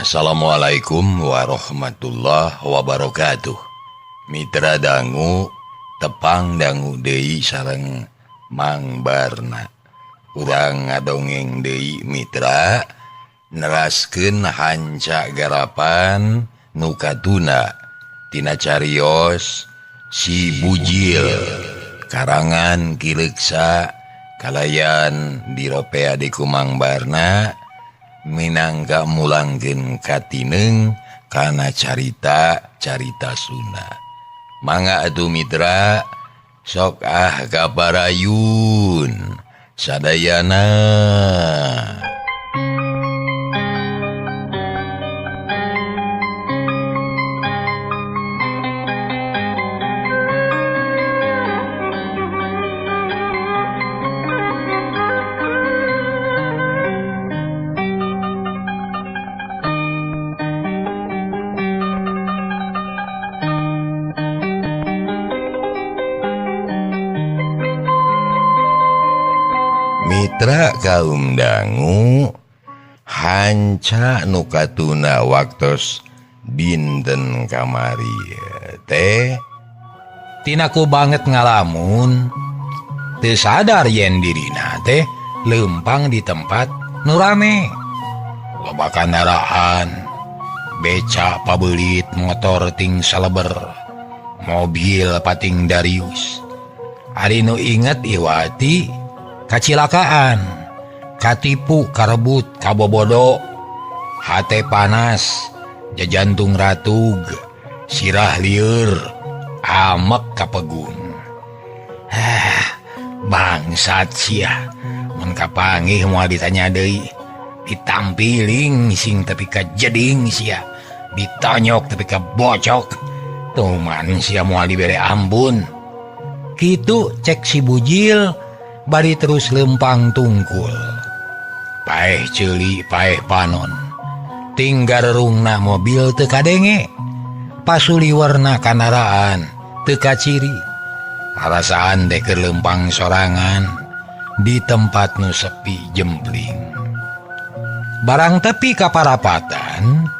Assalamualaikum warahmatullahi wabarakatuh. Mitra dangu tepang dangu deui sareng Mang Barna. Urang ngadongeng deui mitra neraskeun hanca garapan nu katuna tina carios Si Bujil karangan Ki Leuksa kalayan diropea di ku Mang Barna minangka mulangkeun katineng kana carita-carita Sunda. Mangga atuh mitra sok ah kaparayun sadayana. Mitra kaum dangu hanca nu katuna waktos dinten kamari teh tinaku banget ngalamun teu sadar yen dirina teh leumpang di tempat nu rame, loba kandaraan, beca pabeulit, motor ting saleber, mobil pating Darius. Ari nu inget Iwati kacilakaan, katipu, karebut, kabobodo, hate panas, jajantung ratug, sirah lieur, amek kapegun. Bangsat sia, mun kapanggih moal ditanya deui, ditampiling sing tepi ka jeding sia, ditonyok tepi ka bocok, tuman sia moal dibere ampun. Kitu cek si Bujil bari terus lempang tungkul. Paeh ceuli paeh panon, tinggal rungna mobil teu kadenge, pasuli warna kandaraan teu kaciri. Arasaan teh keur lempang sorangan di tempat nu sepi jempling. Barang tepi ka parapatan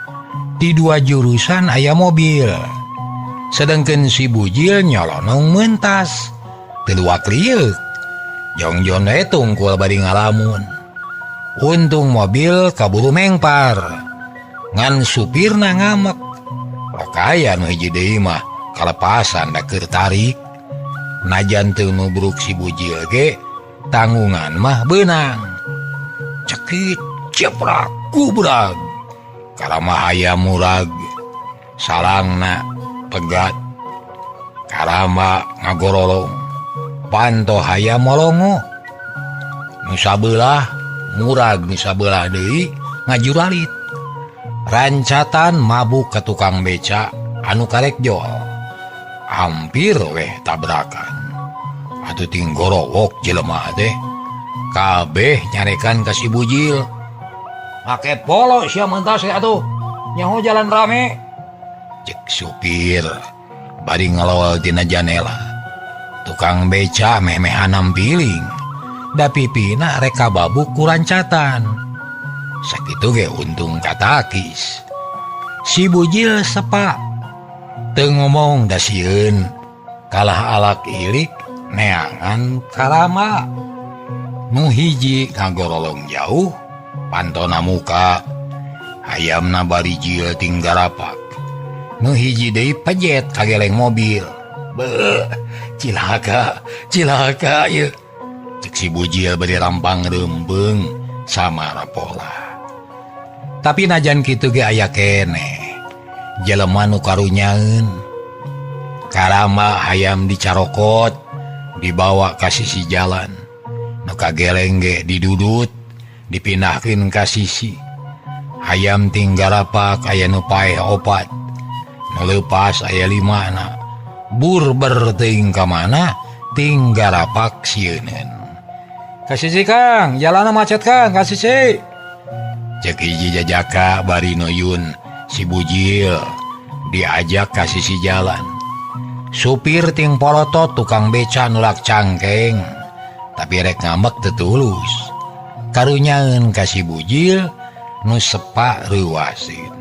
di dua jurusan aya mobil, sedengkeun si Bujil nyolonong mentas teu luak lieuk. Jongjon we tungkul bari ngalamun. Untung mobil kaburu mengpar, ngan supirna ngamek. Rokaya nu hiji deui mah kalepasan da keur tarik. Najan teu nubruk si Bujil ge tanggungan mah beunang. Cekit ceprak kubrag, karama hayam murag, salangna pegat, karama ngagorolong, panto hayam molongo. Nu sabelah murag, nu sabelah deui ngajuralit. Rancatan mabuk ka tukang beca anu karek jol, hampir weh tabrakan. Atuh tinggorowok jelema teh kabeh nyarekan ka si Bujil. Make polo sia mentas atuh, nyaho jalan rame, cek supir bari ngelol tina janela. Tukang beca meh-mehan nampiling, da pipina rek kababuk ku rancatan. Sakitu ge untung katakis. Si Bujil sepa, teu ngomong da sieun, kalah alak ilik neangan karama. Nu hiji ngagorolong jauh, pantona muka, hayamna bari jil ting garapak. Nu hiji deui pejet kageleng mobil. Beuh, cilaka, cilaka ieu. Cek si Bujil bari rampang reumpeung samara pola. Tapi najan kitu ge aya keneh jelema nu karunyaeun. Karama hayam dicarokot, dibawa ka sisi jalan. Nu kageleng ge didudut, dipindahkeun ka sisi. Hayam ting garapak aya nu paeh opat, nu leupas aya limana. Burber teuing ka mana ting garapak sieuneun. Ka sisi Kang, jalanna macet Kang, ka sisi. Cek hiji jajaka bari nuyun si Bujil diajak ka sisi jalan. Supir ting polotot tukang beca nulak cangkeng, tapi rek ngambek teu tulus. Karunyaeun ka si Bujil nu sepak reuwaseun.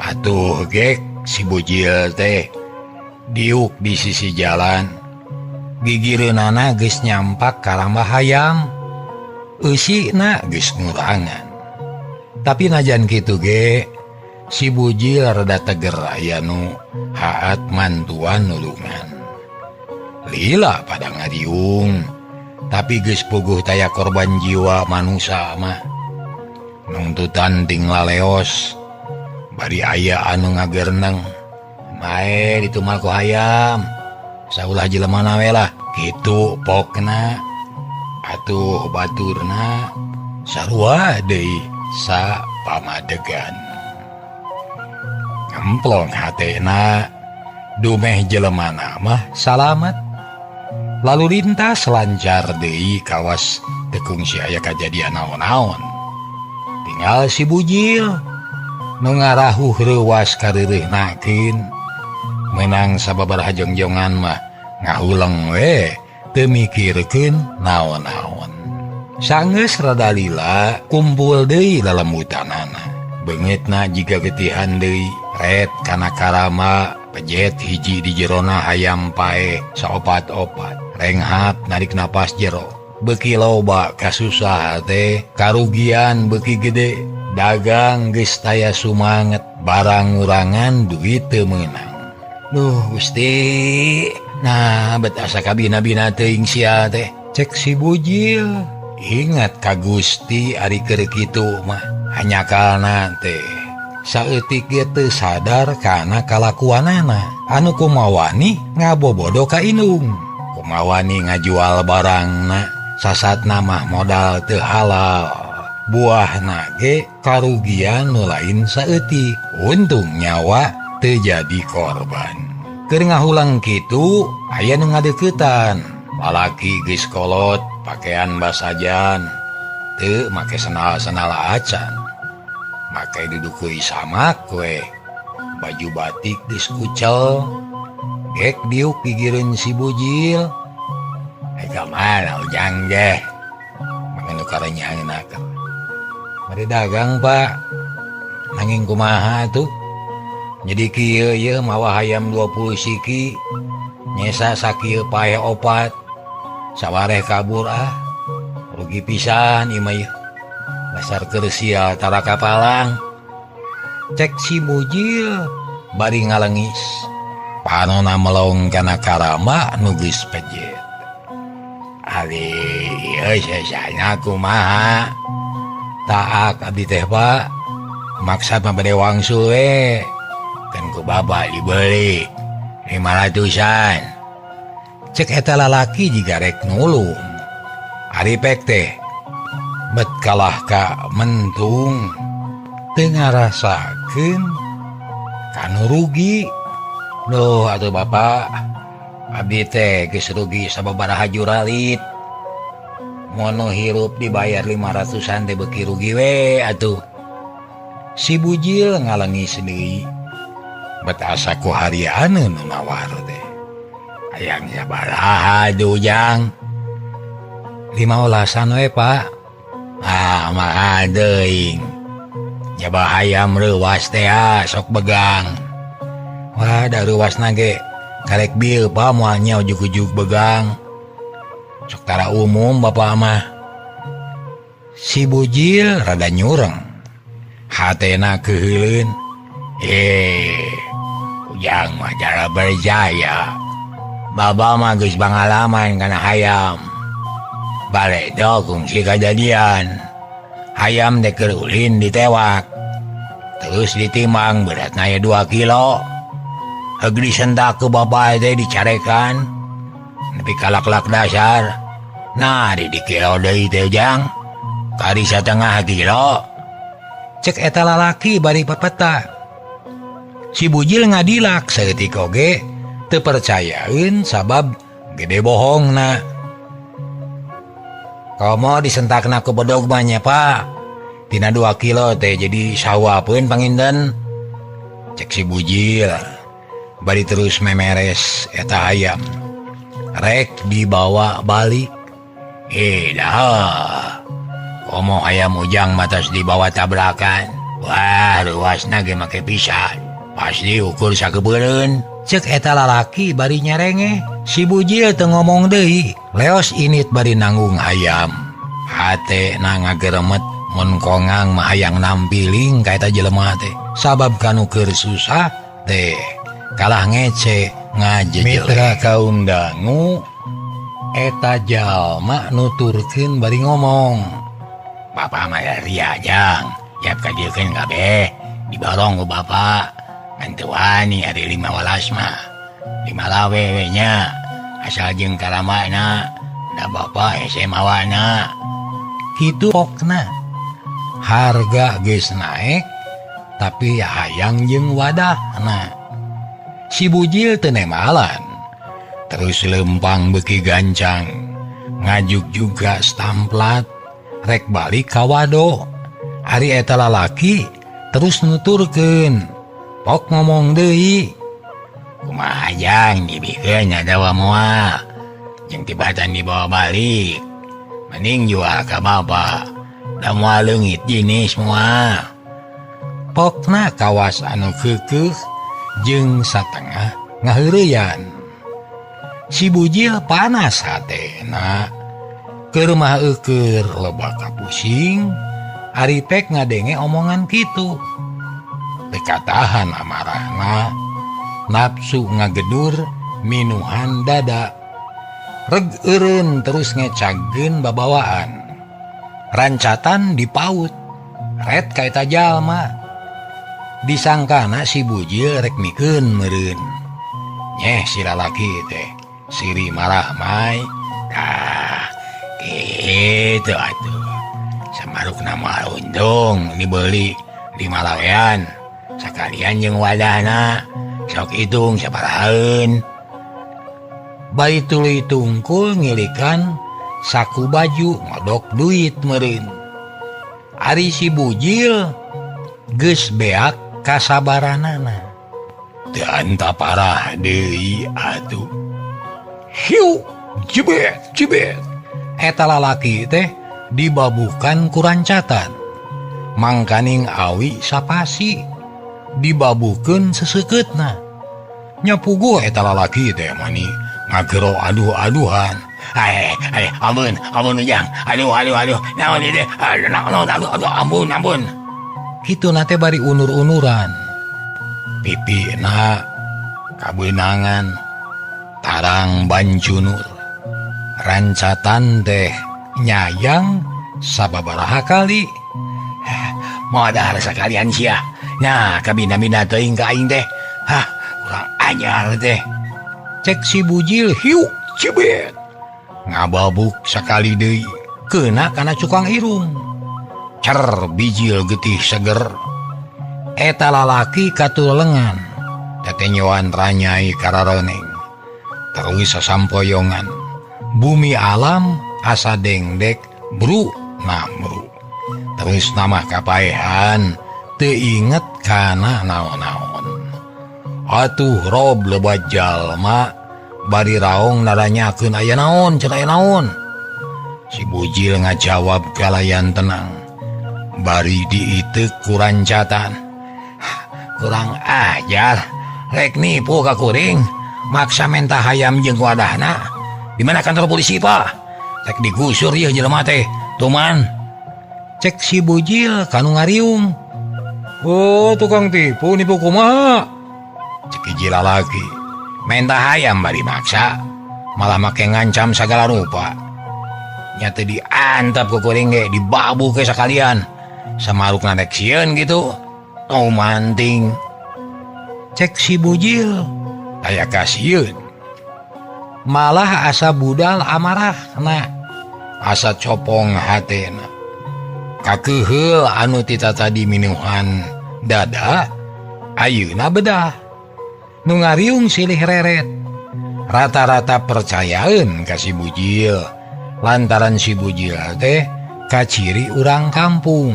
Atuh gek si bujil teh diuk di sisi jalan. Gigireunana geus nyampak karamba hayam. Eusina geus ngurangan. Tapi najan kitu ge si bujil rada teger aya nu haat mantuan nulungan. Lila pada ngariung, tapi geus puguh taya korban jiwa manusa mah. Nungtutan ting laleos, bari aya anu ngagerneng. Mae ditumal ku hayam, saulah jelema we lah. Kitu pokna, atuh baturna sarua deui sa pamadegan. Ngemplong hatena, dumeh jelema mah salamat. Lalu lintas lancar deui kawas teu kungsi aya kajadian naon-naon. Tinggal si bujil nu ngarahuh reuwas kareureunahkeun. Menang sababaraha jongjongan mah ngahuleng we teu mikirkeun naon-naon. Sanggeus rada lila kumpul deui lalemutanana. Beungeutna jiga getihan deui ret kana karama pejet hiji di jerona hayam pae saopat-opat. Renghap narik napas jero. Beuki loba kasusah teh karugian beuki gede. Dagang geus taya sumanget, barang ngurangan duit teu meunang. Duh Gusti, nah bet asa kabina-bina teuing sia teh. Cek si bujil, ingat ka Gusti ari keur kitu mah hanyakalna teh. Saeutik ge teu sadar kana kalakuanana. Anu kumawani ngabobodo ka indung. Kumawani ngajual barangna, sasatna mah modal teu halal. Buahna ge karugian nu lain saeutik. Untung nyawa teu jadi korban. Keur ngahulang kitu aya nu ngadeuketan. Lalaki geus kolot, pakaian basajan, teu make senal-senal acan. Make dudukui samak we. Baju batik geus kucel. Gek diuk gigireun si bujil. Ka mana ujang geh? Manganu karenyaheuna ka. Bari dagang, Pak. Nanging kumaha tuh? Jadi kieu ieu mawa hayam 20 siki, nyesa sakieu paeh opat. Sawareh kabur ah. Rugi pisan ieu mah ieu. Dasar keur sial tara kapalang. Cek si bujil bari ngalengis. Panona melong kana karama nu geus pejet. Ali ieu sesana kumaha? Taak abdi teh Pak. Maksad mah bade wangsul we. Kan ku bapak dibeli 500-an. Cek eta lalaki jiga rek nulung. Ari pek teh bet kalah ka mentung. Teu ngarasakeun kanu rugi. Duh atuh bapak, abdi teh geus rugi sababaraha juralit. Mono hirup dibayar 500-an teh beuki rugi we atuh. Si bujil ngalengis deui. Bet asa ku harianeun nu nawar teh. Hayang sabaraha ujang? 15-an we, Pak. Ah, mahal teuing. Jaba hayam reuwas teh sok begang. Wah, da reuwasna ge karek bil Pak moal nya ujug-ujug begang. Sok tara umum bapak mah. Si bujil rada nyureng. Hatena keuheuleun. Ujang mah jara berjaya. Baba mah geus pangalaman kana hayam. Baledo kungsi kajadian. Hayam teh keur ulin ditewak. Terus ditimbang beratna aya 2 kilo. Heug disentak ku baba teh dicarekan. Nepi ka lak-lak dasar. Nah, di kilo deui teh jang. Kari 1,5 kilo. Cek eta lalaki bari papeta. Si bujil ngadilak saeutik oge teu percayaeun sabab gede bohongna. Komo disentakna ku bedog mah nya Pak. Tina 2 kilo teh jadi sawapeun panginten. Cek si bujil bari terus memeres eta hayam. Rek dibawa balik. Dah. Komo hayam ujang matas dibawa tabrakan. Wah, luasna ge make pisan. Pasti ukur sakebeureun. Cek eta lalaki bari nyarenge. Si Bujil teu ngomong deui. Leos init bari nanggung hayam. Hate na ngageremet mun kongang mah hayang nampiling ka eta jelema teh. Sabab kanu keur susah teh kalah ngece ngajejel. Mitra kaum dangu eta jalma nuturkeun bari ngomong. Bapak mah ria jang, yap kadieukeun kabeh diborong ku bapak. Ngan teu wani ari 15 mah. 5 lawe we nya. Asal jeung karamana da bapak hese mawana. Kitu pokna. Harga geus naek tapi hayang jeung wadahna. Si Bujil teu nemalan. Terus lempang beuki gancang. Ngajuk juga stamplat rek balik ka wado. Ari eta lalaki terus nuturkeun. Pok ngomong deui. Kumaha jang dibikeun adawa moal. Jeung tibatan dibawa balik. Mending jual ka bapak. Da moal leungit jenis moal. Pokna kawas anu keukeuh jeung satengah ngaheureuyan. Si Bujil panas hatena. Keur mah eueur loba kapusing. Ari pek ngadenge omongan kitu. Teu katahan amarahna, nafsu ngagedur minuhan dada. Reg eureun terus ngecageun babawaan. Rancatan dipaut. Ret ka eta jalma. Disangkana si Bujil rek mikeun meureun. Nyeh si lalaki teh siri marah mai. Tah, kitu atuh. Samarukna moal untung dibeli 5 lawean. Sakalian jeung wadahna sok hitung sabarahaeun. Bari tuluy tungkul ngilikan saku baju ngodok duit meureun. Ari si Bujil geus beak kasabaranana. Teu anta parah deui atuh. Hiu jebet jebet. Eta lalaki teh dibabukan ku rancatan. Mangkaning awi sapasi dibabukeun sesekeutna. Nya puguh eta lalaki teh mani ngagero aduh-aduhan. Ai ai ampun ampun ujang. Aduh aduh aduh. Naon ieu teh? Aduh naon aduh aduh ampun ampun. Kituna teh bari unur-unuran. Pipina kabeunangan tarang bancunur. Rancatan teh nyayang sababaraha kali. Moal dahar sakalian sia. Nah, kabina-bina teuing ka aing teh. Hah, kurang ajar teh. Cek si Bujil hiu cibet. Ngababuk sakali deui. Keuna kana cukang irung. Cer bijil getih seger. Eta lalaki katulengan. Tetenyoan ranyai kararoneng. Terus sasampoyongan. Bumi alam asa dengdek bru namru. Terus nama kapaehan teu inget kana naon-naon. Atuh rob lebat jalma bari raong naranyakeun aya naon cenah aya naon. Si Bujil ngajawab kalayan tenang. Bari diiteuk ku rancatan. Kurang ajar, rek nipu ka kuring, maksa menta hayam jeung wadahna. Di mana kantor polisi, Pak? Rek digusur ieu jelema teh. Tuman. Cek si Bujil kanu ngariung. Oh, tukang tipu nipu kumaha? Cek hiji lalaki. Menta hayam bari maksa, malah make ngancam sagala rupa. Nya teh diantap ku kuring ge, dibabu ke sakalian. Samarukna rek sieun gitu. Tong manting. Cek si Bujil aya kasieun. Malah asa budal amarahna, asa copong hatena. Kakeuheul anu tita tadi minuhan dada ayeuna bedah. Nu ngariung silih reret. Rata-rata percayaeun ka si Bujil lantaran si Bujil teh kaciri urang kampung.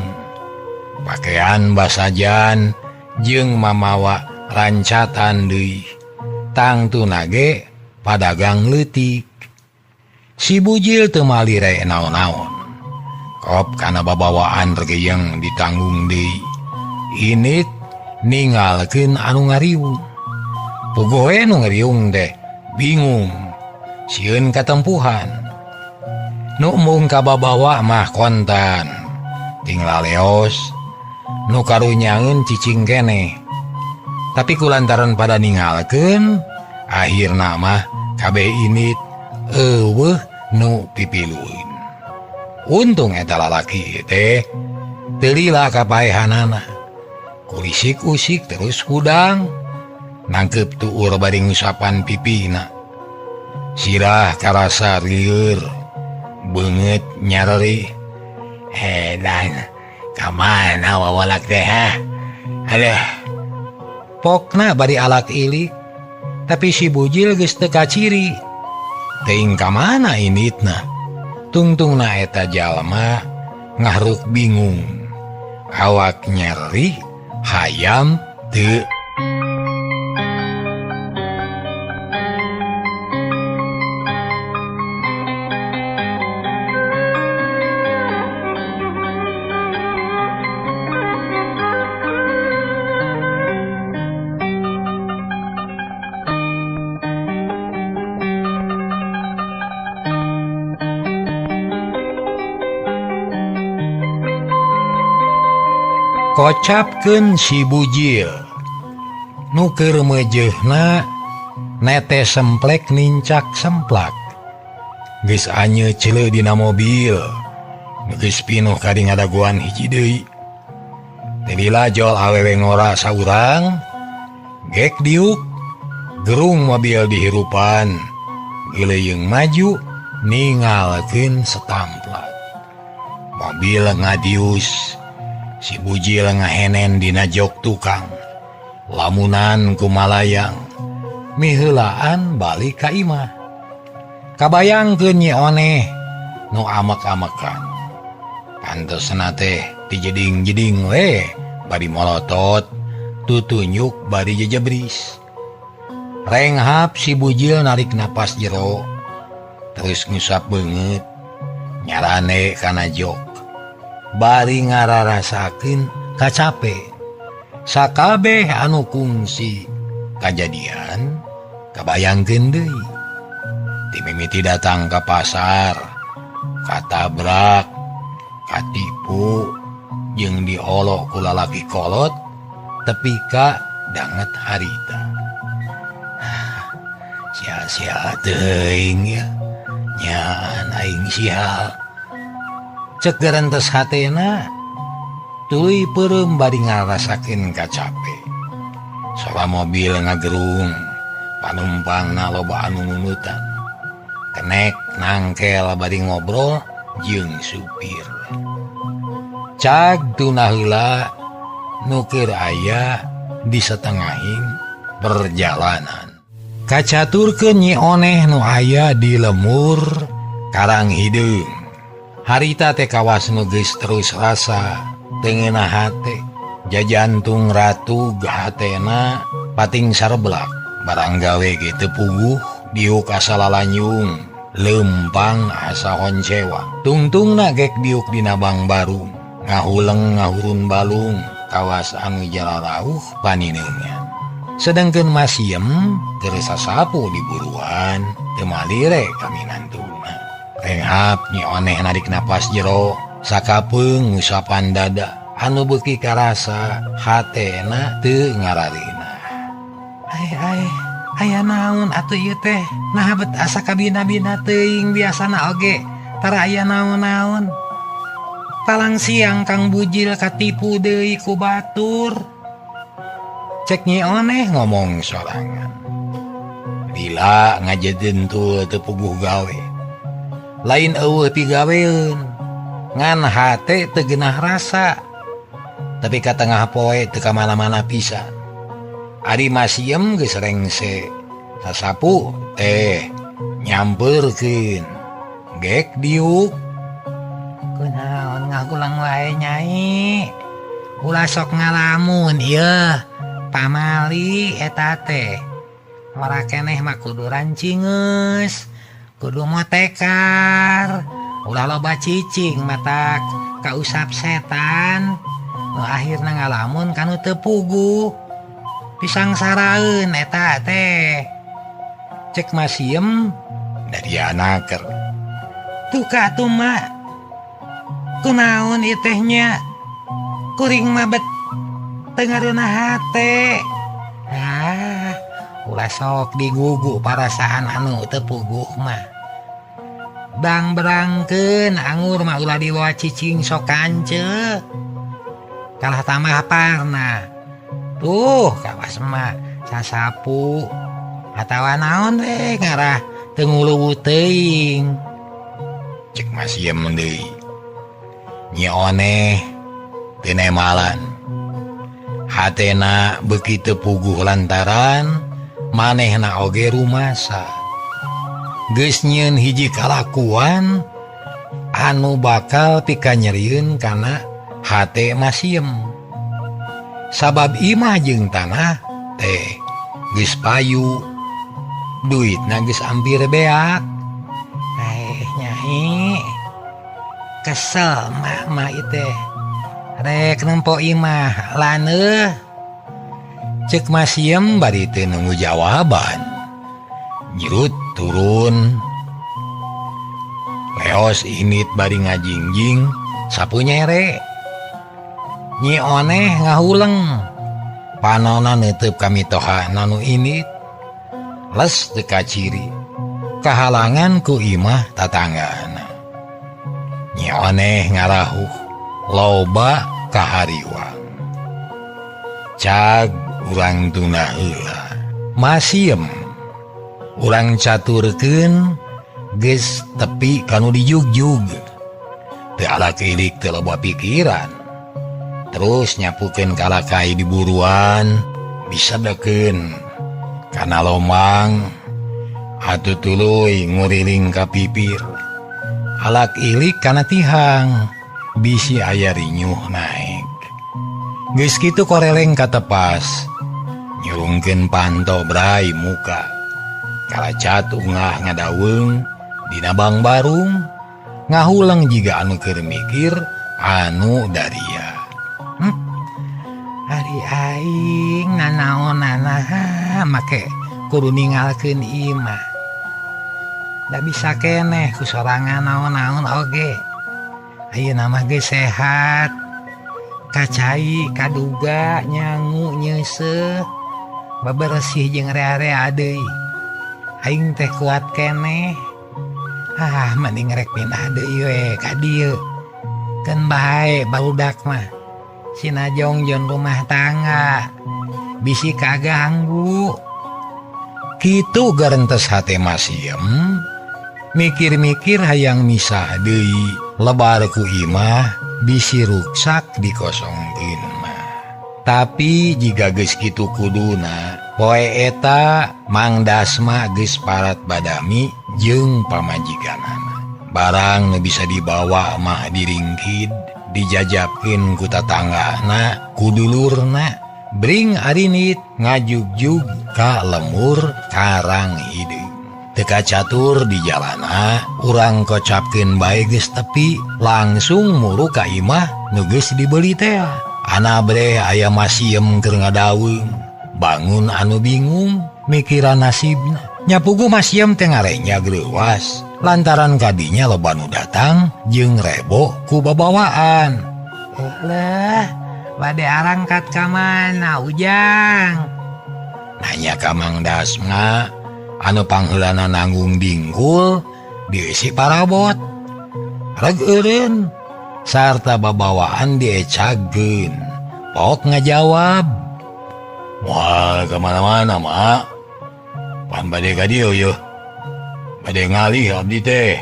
Pakaian basajan jeung mamawa rancatan deui. Tangtuna ge padagang leutik. Si Bujil teu malire naon-naon. Kop kana babawaan regeyeng ditanggung deui. Init ningalkeun anu ngariung. Puguh nu ngariung teh bingung. Sieun katempuhan. Nu mung kababawa mah kontan. Ting laleos nu karunyaeun cicing keneh. Tapi kulantaran pada ningalkeun akhirna mah kabeh init eueuh nu pipilueun. Untung eta lalaki teh teu lila kapaehanana. Kulisik-usik terus kudang nangkep tuur bari ngusapan pipina. Sirah karasa lieur beungeut nyareri. Edan ka mana wawalak teh ha? Aduh. Pokna bari alak ilik tapi si Bujil geus teu kaciri. Teuing ka mana initna? Tungtungna eta jalma ngahruk bingung. Awak nyeri hayam teu. Kocapkeun si Bujil nu keur meujeuhna nete semplek nincak semplak. Geus anyeu ceuleuh dina mobil, geus pinuh kadi ngadagoan hiji deui. Teu lila jol awewe ngora saurang, gek diuk, gerung mobil dihirupan, geuleuyeng maju ningalkeun setamplak. Mobil ngadius. Si Bujil ngahenen dina jok tukang. Lamunan kumalayang miheulaan balik ka imah. Kabayangkeun Nyi Oneh nu amek-amekan. Pantesna teh dijeding-jeding we bari molotot, tutunyuk bari jejebris. Renghap si Bujil narik napas jero, terus ngusap beungeut, nyarane kana jok. Bari ngararasakeun kacape. Sakabeh anu kungsi kajadian kabayangkeun deui. Ti mimiti datang ka pasar, katabrak, katipu, jeung diolok ku lalaki kolot tepi ka danget harita. Sia-sia teuing ya. Nyan aing sial. Cek gerentes hatena tuluy peureum bari ngarasakeun kacape. Sora mobil ngagerung, panumpangna loba anu nundutan. Kenek nangkel bari ngobrol jeung supir. Cag tuna heula nu keur aya di satengahing perjalanan. Kacaturkeun Nyi Oneh nu aya di lemur Karang Hideung. Harita teh kawas nu geus terus rasa teu ngeunah hate, jajantung ratu hatena pating sareblak. Barang gawe ge teu puguh, diuk asa lalanyung, leumpang asa honcewa. Tungtungna gek diuk dina bang barung, ngahuleng ngahurun balung, kawas anu jalarauh panineunya. Sedangkeun Masiem keur sasapu di buruan, teu malire kaminantuna. Renghap Nyi Oneh narik napas jero, sakapeung ngusapan dada anu beuki karasa hatena teu ngararina. Ai ai aya naon atuh ieu teh? Nah bet asa kabina-bina teuing biasana oge tara aya naon-naon. Talang siang Kang Bujil katipu deui ku batur. Cek Nyi Oneh ngomong sorangan. Lila ngajedentul teu puguh gawe. Lain eueuh pigaweun, ngan hate teu geunah rasa. Tapi ka tengah poe teu ka mana-mana pisan. Ari Masiem geus rengse sasapu teh nyampeurkeun. Gek diuk. Kunaon ngagulang wae Nyai. Ulah sok ngalamun ieu. Pamali eta teh. Ora keneh mah kudu rancingeus. Kudu motekar, Ulah loba cicing matak kausap setan. Nu akhirna ngalamun kanu teu puguh. Disangsaraeun eta teh. Cek Masiem dari anaker. Tuka atuh mak. Kunaon ieu teh nya? Kuring mah bet teu ngareunah hate. Ah, ulah sok digugu parasaan anu teu puguh mah. Bang berangkeun angur mah ulah dibawa cicing sok kanceu. Kalah tambah parna. Tuh kawas mah sasapu atawa naon we ngarah teu nguluwu teuing. Cek Masiem deui. Nyi Oneh teu nemalan. Hatena beuki teu puguh lantaran manehna oge rumasa. Geus nyieun hiji kalakuan anu bakal pikanyerieun kana hate Masiem. Sabab imah jeung tanah teh geus payu, duitna geus ampir beak. Nyai kesel mah mah teh rek nempo imah laneuh. Cek Masiem bari teu nunggu jawaban. Nyirut turun. Leos init bari ngajingjing sapu nyere. Nyi Oneh ngahuleng. Panona neuteub ka mitohana nu init. Les teu kaciri. Kahalangan ku imah tatanggana. Nyi Oneh ngarahuh loba kahariwang. Cag urang tuna heula. Masiem urang caturkeun geus tepi kanu dijugjug. Teu alak-ilik teu loba pikiran. Terus nyapukeun kalakai di buruan, disedekeun kana lomang atuh tuluy nguriling ka pipir. Alak ilik kana tihang, bisi aya rinyuh naek. Geus kitu koreleng katepas, nyurungkeun panto brai muka. Kalacat ungah ngadaweung dina bangbarung, ngahuleng jiga anu keur mikir anu daria. Ari aing nanaonana make kudu ninggalkeun imah. Da bisa keneh ku sorangan naon-naon oge. Ayeuna mah geus sehat. Kacai kaduga nyangu nyeuseuh baberesih jeung rea-rea deui. Aing teh kuat keneh. Ah, mending rek pindah deui we ka dieu. Keun bae barudak mah. Sina jongjon rumah tangga bisi kaganggu. Kitu garentes hate Masiem mikir-mikir hayang misah deui lebar ku imah bisi ruksak dikosongkeun mah. Tapi jiga geus kitu kuduna poe eta Mang Dasma geus parat badami jeung pamajikanana. Barang nu bisa dibawa mah diringkid, dijajapkeun ku tatanggana, ku dulurna. Bring arinit ngajugjug ka lemur karang hideung. Teu kacatur di jalana, urang kocapkeun bae geus tepi, langsung muru ka imah nu geus dibeli teh. Anabreh aya Masiem keur ngadaweung, bangun anu bingung mikiran nasibna. Nyapugu Masiem teh ngarenya greuwas lantaran kadinya loba nu datang jeung rebo ku babawaan. Lah, bade arangkat ka mana Ujang? Nanya ka Mang Dasma anu pangheulana nanggung dingkul diisi parabot. Reg eureun sarta babawaan diecageun. Pok ngajawab, "Moal ka mana-mana, Mak. Pan bade ka dieu yeuh. Bade ngalih abdi teh.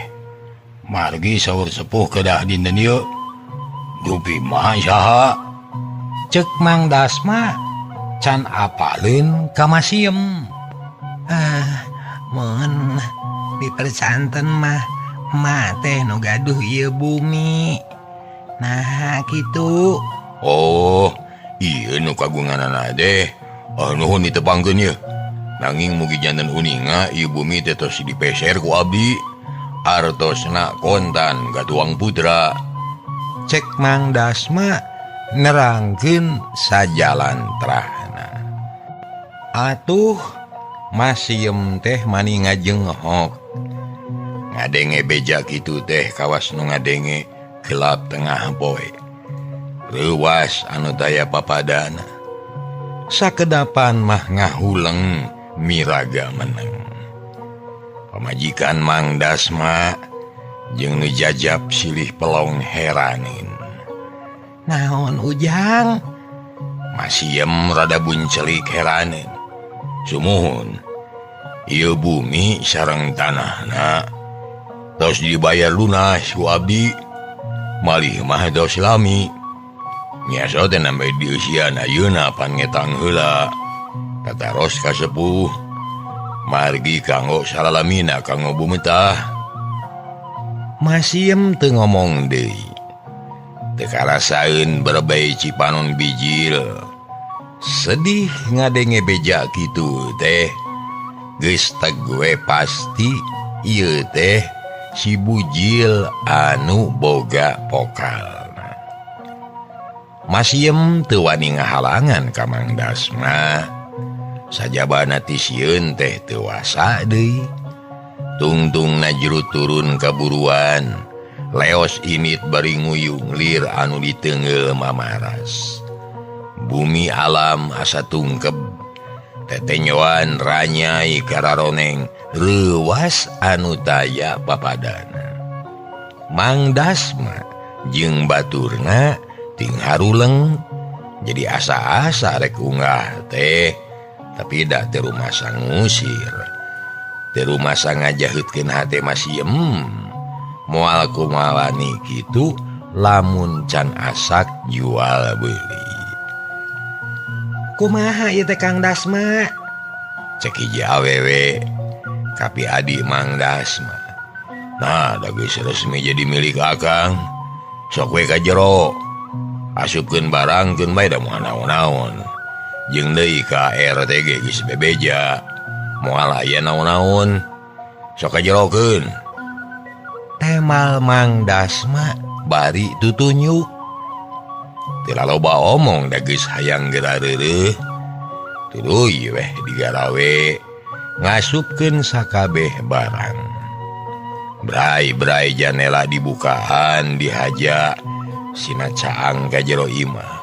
Margi saur sepuh kedah dinten ieu. Dupi mah saha?" Cek Mang Dasma can apaleun ka Masiem. Mun dipercanten mah ma teh nu gaduh ieu bumi. Nah kitu. Oh, ieu nu kagunganana teh. Oh, nuhun ditepangkeun yeuh. Nanging mugi janten uninga ieu bumi teh tos dipeser ku abdi. Artosna kontan gatuang putra. Cek Mang Dasma nerangkeun sajalan trahna. Atuh Masiem teh mani ngajenghok. Ngadenge beja kitu teh kawas nu ngadenge gelap tengah poe. Reuwas anu taya papadana. Sakedapan mah ngahuleng miraga meneng. Pamajikan Mang Dasma jeung nu jajab silih pelong heranin. Naon Ujang? Masiem rada buncelik heranin. Sumuhun, ieu bumi sareng tanahna tos dibayar lunas ku abdi. Malih mah tos lami. Nya teh nambe dieusian ayeuna pan ngetang heula. Kataros ka sepuh. Margi kanggo salalamina kanggo bumetah. Masiem teu ngomong deui. Teu karasaeun berbei Cipanon bijil. Sedih ngadenge beja kitu teh. Geus teg we pasti ieu teh si Bujil anu boga pokal. Masiem teu wani ngahalangan ka Mang Dasma. Sajabana ti sieun teh teu wasa deui. Tungtungna jero turun kaburuan. Leos init bari nguyung lir anu diteungeul mamaras. Bumi alam asa tungkeb. Tetenyoan ranyai kararoneng reuwas anu taya papadana. Mang Dasma jeung baturna ting haruleng jadi asa-asa rek unggah teh, tapi da teu rumasa ngusir. Teu rumasa ngajaheutkeun hate Masiem. Moal kumalani kitu lamun can asak jual beuli. Kumaha ieu teh Kang Dasma? Cek hiji awewe kapi adi Mang Dasma. Nah, da geus resmi jadi milik akang. Sok we ka jero. Asupkeun barang keun bae da moal naon-naon. Jeung deui ka RT ge geus bebeja. Moal aya naon-naon. Sok ka jerokeun. Temal Mang Dasma bari tutunyuk. Teu laloba omong da geus hayang geura reureuh. Tuluy weh digarawe ngasupkeun sakabeh barang. Brai-brai janela dibukaan dihaja sina caang ka jero imah.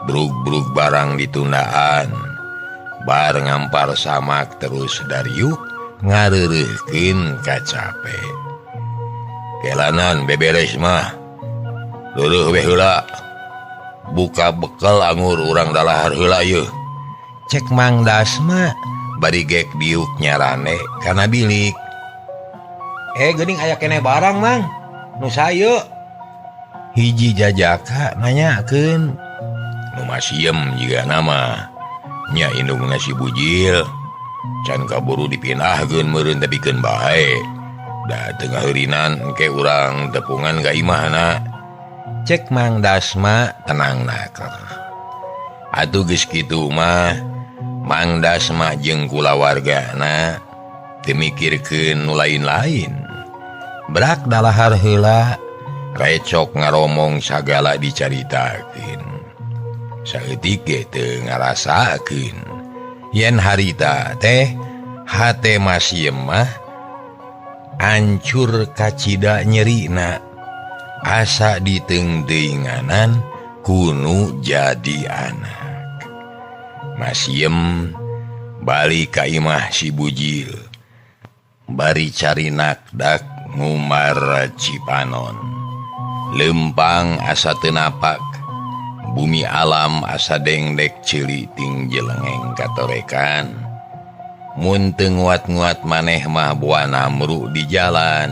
Brug-brug barang ditundaan. Bar ngampar samak terus dariuk ngareureuhkeun kacape. Kelanan beberes mah. Leureun we heula. Buka bekal angur urang dalahar heula yeuh. Cek Mang Dasma bari gek diuk nyarane kana bilik. Geuning aya keneh barang Mang. Nu saeu. Hiji jajaka nanyakeun. Nu Masiem jiga nama. Nya indungna si Bujil. Can kaburu dipindahkeun meureun teh bikeun bae. Da teu ngaheurinan engke urang tepungan ka imahna. Cek Mang Dasma tenang naker. Atuh geus kitu mah Mang Dasma jeung kulawargana teu mikirkeun nu lain-lain. Brak dalahar heula recok ngaromong sagala dicaritakeun. Saeutik ge teu ngarasakeun yen harita teh hate Masiem mah ancur kacida nyerina. Asa diteungteuinganan kunu jadi anak. Masiem balik ka imah si Bujil. Bari cari nakdak ngumar Cipanon. Lempang asa teu napak. Bumi alam asa dengdek ceuli ting jelengeng katorekan. Mun teu nguat-nguat maneh mah boa namru di jalan.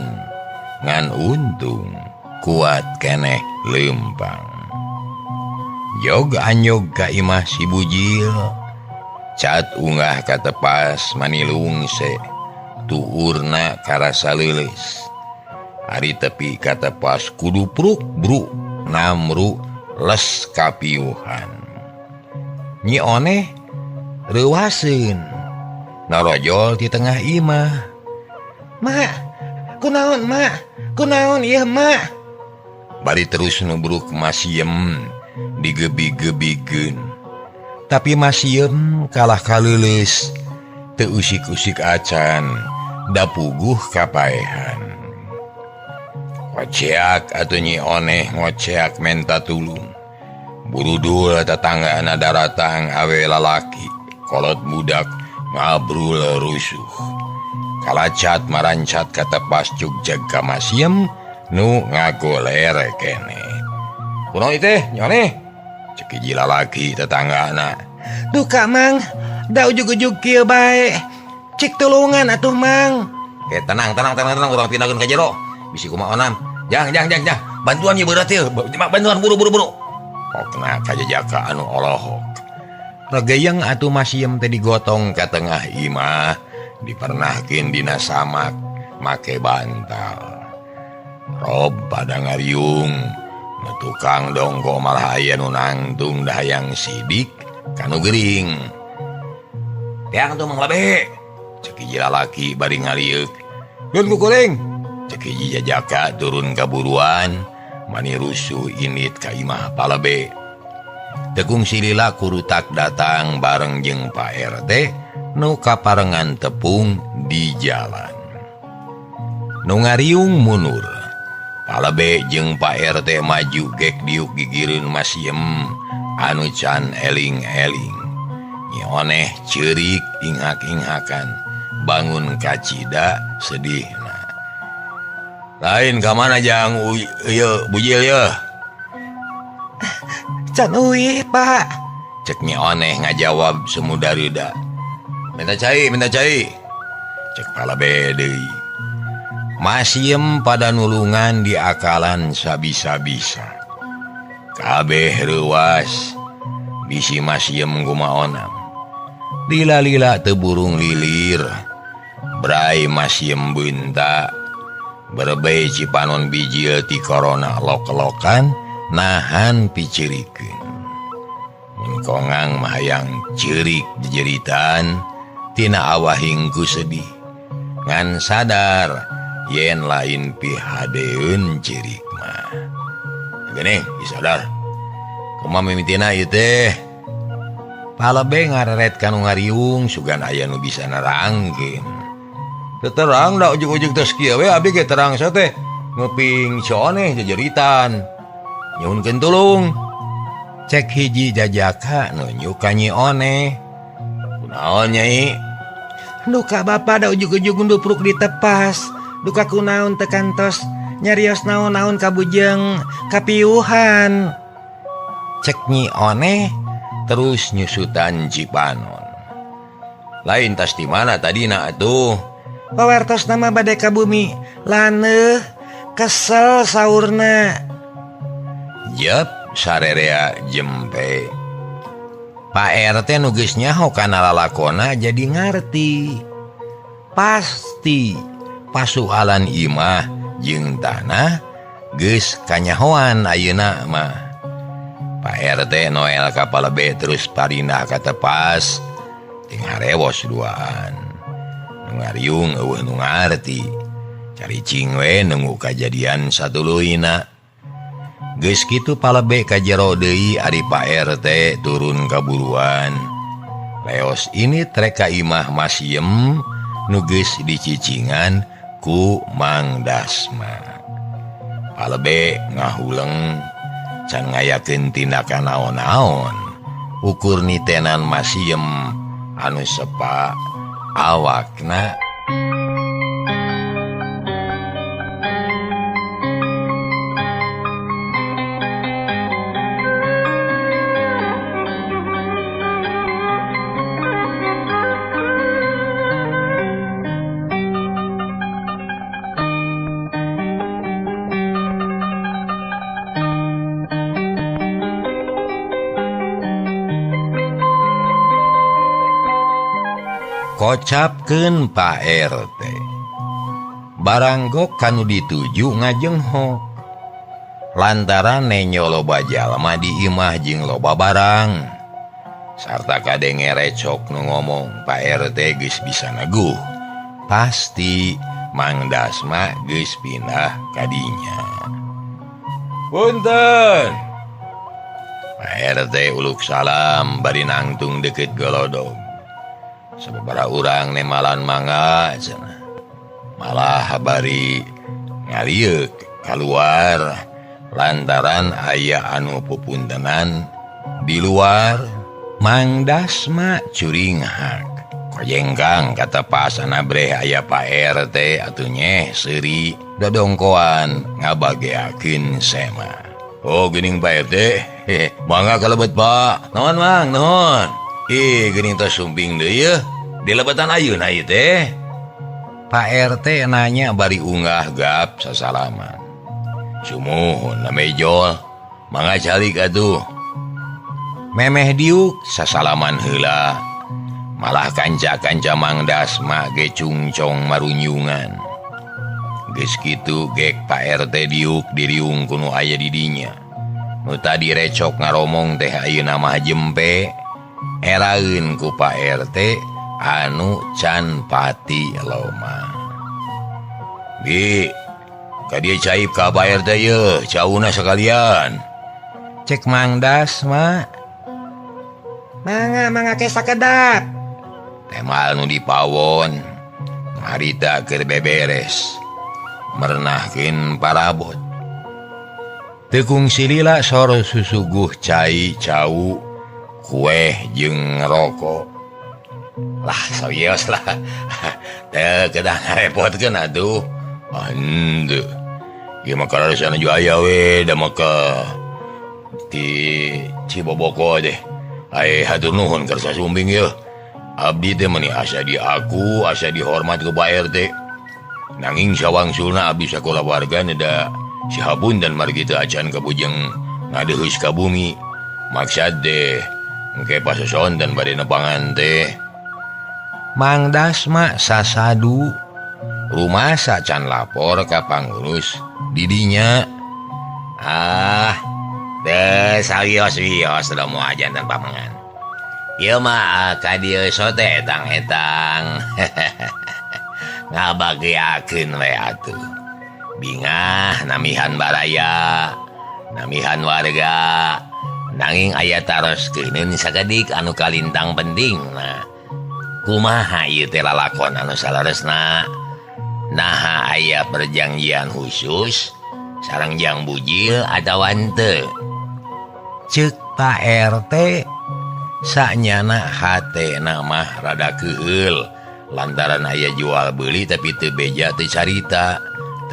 Ngan untung kuat keneh lempang. Jog anyog ka imah si Bujil. Cat unggah katepas manilungse. Tuurna karasa leuleus. Ari tepi katepas kudu pruk bru namru les kapiuhan. Nyi Oneh reuwaseun narojol di tengah imah. Mak, Kunaon mak? Kunaon ieu mak? Bari terus nubruk Masiem digebi-gebikeun. Tapi Masiem kalah kaleuleus, teu usik-usik acan, da puguh kapaehan. Ngoceak atuh Nyi Oneh ngoceak menta tulung. Burudul tetanggaana daratang awe lalaki, kolot budak ngabrul rusuh. Kalacat marancat ka tepas jugjag ka Masiem nu ngagoler kene. Kunaon ieu teh Nyi Oneh? Cek hiji lalaki tetanggana. Duka Mang, da ujug-ujug kieu bae. Cik tulungan atuh Mang. Tenang tenang tenang tenang urang pindahkeun ka jero. Bisi kumaha onam. Jang jang jang jang. Bantuan ieu berat ieu. Bantuan buru buru buru. Pokna kajajaka anu olohok. Regeyeng atuh Masiem teh digotong ka tengah imah, dipernahkeun dina samak make bantal. Rob pada ngariung, nu tukang dongko malah aya nu nangtung da hayang sidik kanu gering. Teang tuh Mang Labe, cek hiji lalaki bari ngalieuk. Dun kukuring, cek hiji jajaka turun kaburuan, mani rusuh init ka imah Palebe. Tekung silila kurutak datang bareng jeung Pak RT nu kaparengan tepung di jalan. Nu ngariung munur. Palebe jeung Pak RT maju gek diuk gigireun Masiem anu can eling-eling. Nyi Oneh ceurik inghak-inghakan, bangun kacida sedihna. Lain ka mana jang ieu bujil yeuh? Can uih, Pak. Cek Nyi Oneh ngajawab semuda-rida. Minta cai, minta cai. Cek Palebe deui. Masiem pada nulungan di akalan sabisa-bisa. Kabeh reuas bisi Masiem kumaonam. Lila-lila teu burung lilir. Brai Masiem beunta. Berbei cipanon bijil ti korona lok-lokan nahan piceurikeun. Mun kongang mah hayang ceurik jejeritan tina awahing ku sedih. Ngan sadar yen lain pihadeun ceurik mah. Geuning disadar. Kumaha mimitina ieu teh? Palebe ngareret ka nu ngariung sugan aya nu bisa nerangkeun. Teu terang da ujug-ujug tos kieu we abdi ge terang teh nguping si Oneh jejeritan. Nyuhunkeun tulung. Cek hiji jajaka nunjuk ka Nyi Oneh. Kunaon Nyai? Duka bapa da ujug-ujug ndupruk ditepas. Duka kunaon teu kantos nyarios naon-naon ka bujeng kapiuhan. Cek Nyi Oneh terus nyusutan cipanon. Lain tas di mana tadina atuh? Pawartos nama bade ka bumi laneuh kesel saurna. Jep sarerea jempe. Pak RT nu geus nyaho kana lalakona jadi ngarti. Pasti pasualan imah jeung tanah geus kanyahoan ayeuna mah. Pak RT Noel ka Palebe terus parindah ka tepas ting harewos duaan. Nu ngariung eueuh nu ngarti. Caricing we nunggu kajadian satuluyna. Geus kitu Palebe ka jero deui ari Pak RT turun kaburuan. Leos ini trek ka imah Masiem nu geus dicicingan ku Mang Dasma. Palebe ngahuleng can ngayakeun tindakan naon-naon. Ukur nitenan Masiem anu sepa awakna. Kocapkeun Pak RT. Baranggok kanu dituju ngajengho. Lantaran nenyo loba jalma di imah jeung loba barang. Sarta kadenge recok nu ngomong Pak RT geus bisa neguh. Pasti Mang Dasma geus pindah kadinya. Punten. Pak RT uluk salam bari nangtung deket golodog. Sababaraha urang nemalan mangga cenah. Malah bari ngalieuk kaluar lantaran aya anu pupuntenan di luar. Mang Dasma curinghak. Kojengkang kata pasana breh aya Pak RT atuh nyeh seuri dodongkoan ngabageakeun sema. Oh geuning Pak RT, mangga kalebet Pak. Naon Mang, nuhun. Ih geuning tos sumping deui yeuh. Di lebetan ayeuna ieu teh. Pak RT nanya bari unggah gap sasalaman. Sumuhun namejol, mangga calik atuh. Memeh diuk sasalaman heula. Malah kanca-kanca Mang Dasma ge cungcong marunyungan. Geus kitu gek Pak RT diuk diriung ku nu aya di dinya. Nu tadi recok ngaromong teh ayeuna mah jempe. Eraeun ku Pak RT anu can pati loma. Bi, ka dieu caib ka Pak RT yeuh, cauna sekalian. Cek Mang Dasma. Mangga mangga ke sakedap. Temal nu dipawon harita keur beberes merenahkeun parabot. Teu kungsi lila soro susuguh cai cau kueh jeung rokok. Lah sawios lah. Teu kedah ngarepotkeun atuh. Henteu. Ieu mah karasana ju aya we da maka di Ciboboko deh. Ai hatur nuhun kersa sumbing yeuh. Abdi teh meuni asa di aku, asa dihormat ku Pak RT. Nanging sawangsulna abdi sakola warga da sihabun dan margi teu acan kabujeng ngadeheus ka bumi. Maksad deh engke pasoson dan bade nepangan teh. Mang Dasma sasadu rumasa can lapor ka pangurus didinya. Ah, teu sawios-wios da moal jantan pamangan. Ieu mah ka dieu sote etang-etang. Ngabageakeun we atuh. Bingah namihan baraya, namihan warga. Nanging aya taroskeun sakedik anu kalintang penting. Nah, kumaha ieu teh lalakon anu saleresna? Naha aya perjanjian khusus sareng Jang Bujil atawa henteu? Ceuk Pak RT sanyana hatena mah rada keuheul lantaran aya jual beli tapi teu beja teu carita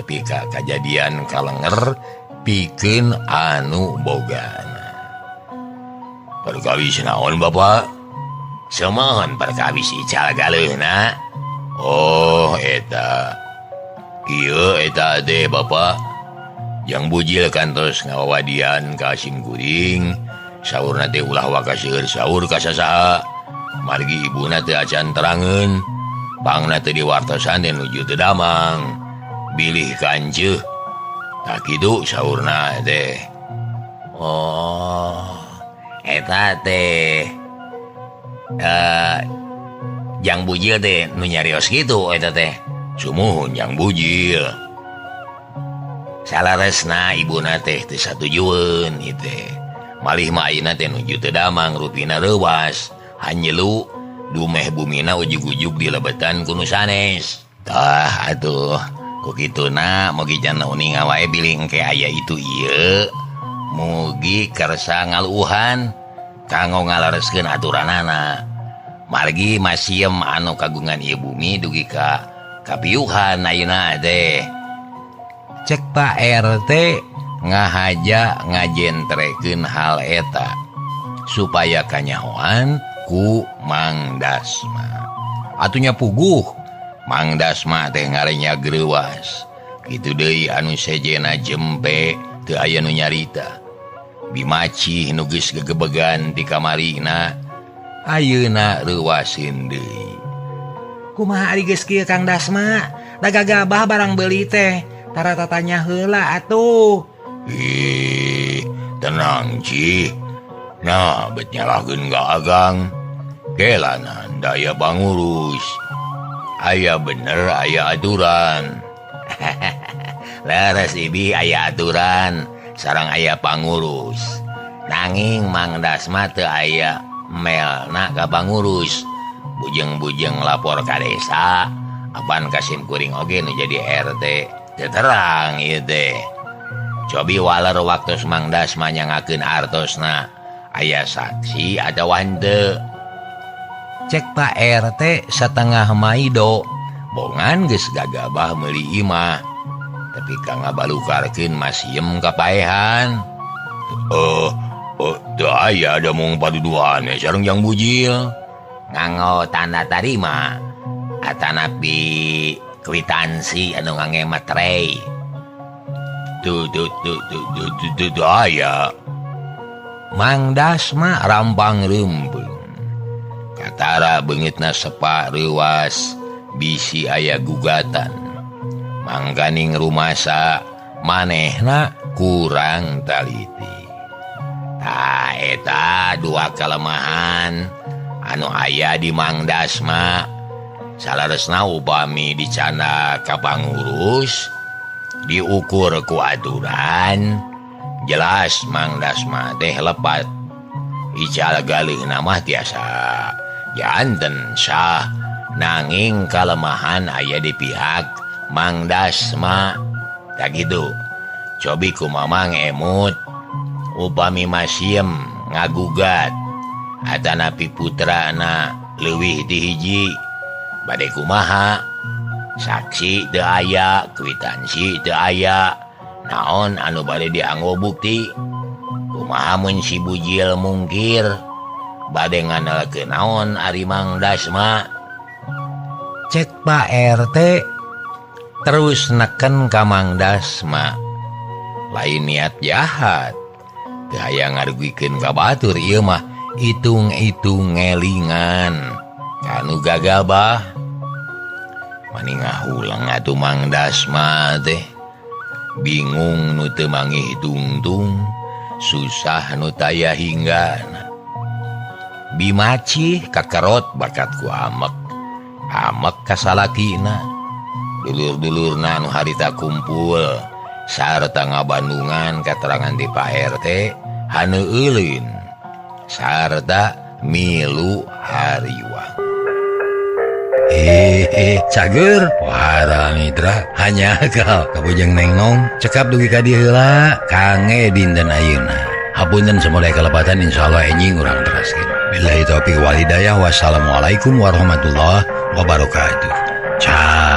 tepi ka kajadian kalenger pikeun anu bogana. Perkawis naon Bapak? Seumeun perkawis ical galeuhna. Oh eta. Kieu eta teh Bapak. Jang Bujil kantos ngawawadian ka simkuring. Saurna teh ulah waka seueur saur ka sasaha. Margi ibuna teu acan terangeun. Pangna teu diwartosan teh nuju teu damang. Bilih kanceuh. Tah kitu saurna teh. Oh, eta teh Jang Bujil teh nu nyarios kitu eta teh. Sumuhun Jang Bujil. Salaresna ibuna teh teu satujueun ieu teh. Malih mah ayeuna teh nuju teu damang rupina reuwas hanyelu dumeh bumina ujug-ujug di lebetan ku nu sanes. Tah atuh ku kituna mugi jana uninga wae bilih engke aya itu ieu mugi kersa ngaluuhan kanggo ngalereskeun aturanana. Margi masiem anu kagungan ieu bumi dugi ka kapiuhan ayeuna teh. Cek Pak RT ngahaja ngajentrekeun hal eta supaya kanyahoan ku Mang Dasma. Atunya puguh Mang Dasma teh ngarenya greuwas. Kitu deui anu sejena jempe teu aya nu nyarita. Bimaci nu geus gegebegan di kamarina ayeuna reuwaseun deui. Kumaha ari geus kieu Kang Dasma? Da gagabah barang beuli teh tara tatanya heula atuh. Ih, tenang Ci. Nah, bet nyalahkeun ka Agang. Kelanan daya pangurus. Aya bener aya aturan. Leres ibi aya aturan sareng aya pangurus. Nanging Mang Dasma teu aya melna ka pangurus. Bujeng-bujeng lapor ka desa, apan kasim kuring oge nu jadi RT. Teu terang ieu teh. Cobi waler waktu Mang Dasma nyangakeun artosna, aya saksi atawa henteu. Cek Pak RT satengah maido, bongan geus gagabah meuli imah. Tapi ka ngabalukarkeun masiem kapaehan. Teu aya da mung paduduhan sareng jang bujil. Nganggo tanda tarima atanapi kwitansi anu ngange materai. Tuh aya. Mang Dasma rampang reumpeng. Katara beungitna sepa reuwas bisi aya gugatan. Mangkaning rumasa manehna kurang taliti. Tah eta dua kelemahan anu aya di Mang Dasma. Salaresna upami dicanda ka pangurus diukur ku aturan jelas Mang Dasma teh lepat. Ical galeuhna mah tiasa janten sah, nanging kalemahan aya di pihak Mang Dasma. Tak gitu. Cobi ku Mamang emut upami masiem ngagugat atanapi putrana leuwih ti hiji bade kumaha, saksi teu aya, kwitansi teu aya, naon anu bade dianggo bukti. Kumaha mun si bujil mungkir bade nganalkeun naon ari Mang Dasma. Cek Pak RT terus neken ka Mang Dasma. Lain niat jahat, teu hayang ngarugikeun ka batur ieu mah hitung-hitung ngelingan kanu gagabah. Mani ngahulang atuh Mang Dasma teh, bingung nu teu mangih tungtung, susah nu taya hinggana. Bimacih kakerot bakat ku amek, amek kasalakina. Dulur-dulurna nu harita kumpul sarta ngabandungan katerangan di Pak RT haneueulin sarta milu hariwang. Cager wara mitra hanya kal kabujeng nengnong cekap dugi ka dieu heula kange dinten ayeuna. Hapunten samudaya kalepatan, insyaallah enjing urang teraskeun. Billahi taufiq wal hidayah, wassalamualaikum warahmatullahi wabarakatuh. Ciao.